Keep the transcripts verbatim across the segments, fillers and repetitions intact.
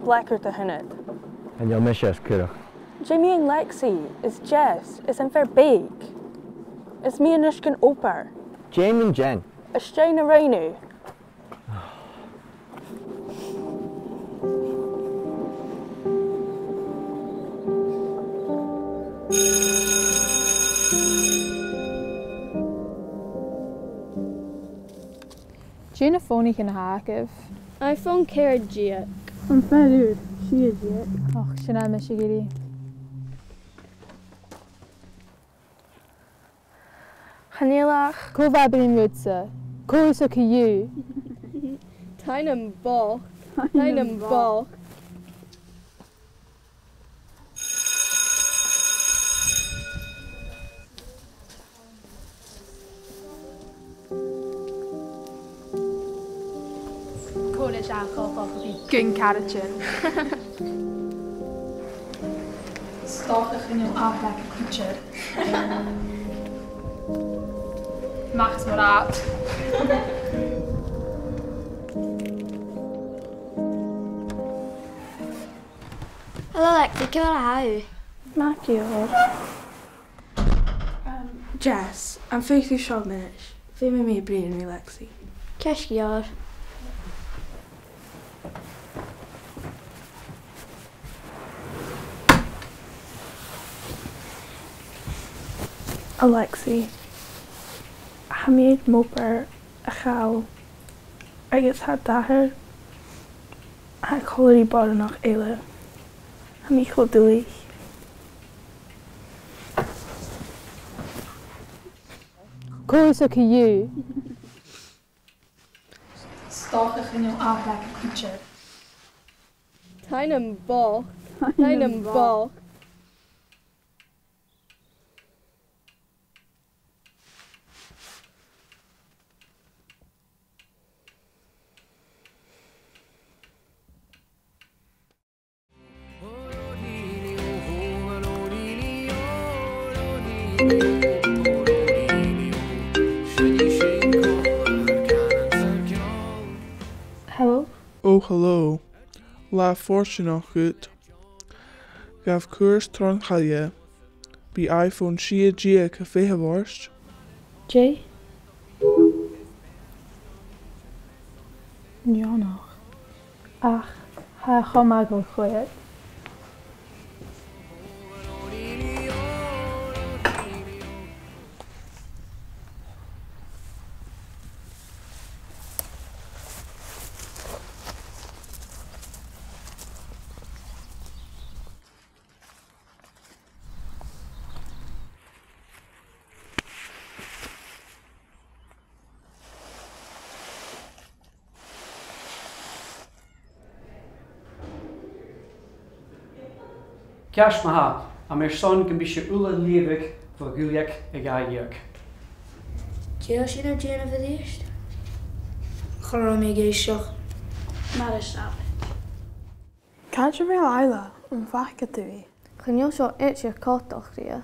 Blàthachadh do shon ud. Chan eil mise as coireach. Dè mu dheidhinn Lexi, is Jess, is am fear beag? Is mi a-nis gun obair. Dè mu dheidhinn Jen? Is Jen a rinn thu. Dè na fònaichean a th' agaibh? iPhone ceithir deug. Am fear ùr, sia deug. Och, sin a tha mise ag iarraidh. Chan eil ach. Cò bha a' bruidhinn riutsa? Cò thusa co-dhiù? Tha e nam bhochd. Tha e nam bhochd. Cò ris a tha e coltach a bhith gun charaidean? 'S dòcha chan eil aithne aige air. Max Murat. Hello, Lexi, ciamar a tha thu? Math, diolch. Um, Jess, am faigh thu seo a-nis? Feumaidh mi bruidhinn ri Lexi. Ceart gu leòr. A Lexi, tha mi air m' obair a chall, agus tha d' athair, tha e còmhla ri boireannach eile. Tha mi cho duilich. Cò thusa co-dhiù? 'S dòcha chan eil aithne aige air. Tha e nam bhochd. Tha e nam bhochd. Hello? Oh, hello. Latha fortanach dhut. Ghabh cuairt tron choille. Bidh iPhone sia deug a' feitheamh ort. Dè? Neònach. Ach tha e cho math a dhol a chèilidh. Ceart ma-thà, tha mi airson gum bi sibh uile a' leughadh bho Ghàidhlig a dhà dheug. Dè tha sinn a' dèanamh a-rithist? Cha robh mi ag èisteachd. Mar as àbhaist. Càit a bheil Isla? Am faca tu i? Chan eil seo idir coltach rithe.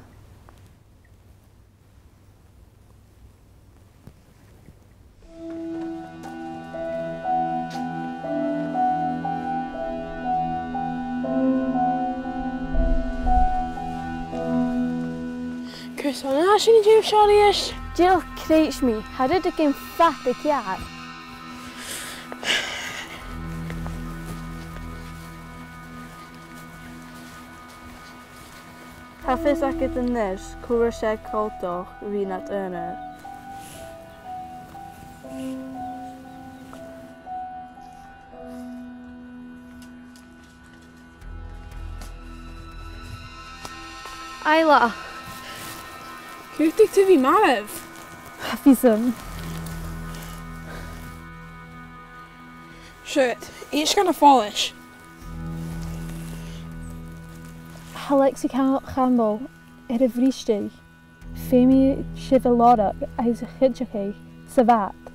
Carson a tha sinn a' dèanamh seo a-rithist? Dìreach creid mi, tha rudeigin fada ceàrr. Tha fios agad a-nis cò ris a tha e coltach a bhith nad aonar. Isla! Cò thuigeadh tu bhith marbh? Tha fios agam. Siuthad, èist gun a' phòlis. Tha Lexi Cam-, Campbell air a bhristeadh. Feumaidh sibh a lorg agus a chuideachadh sa bhad.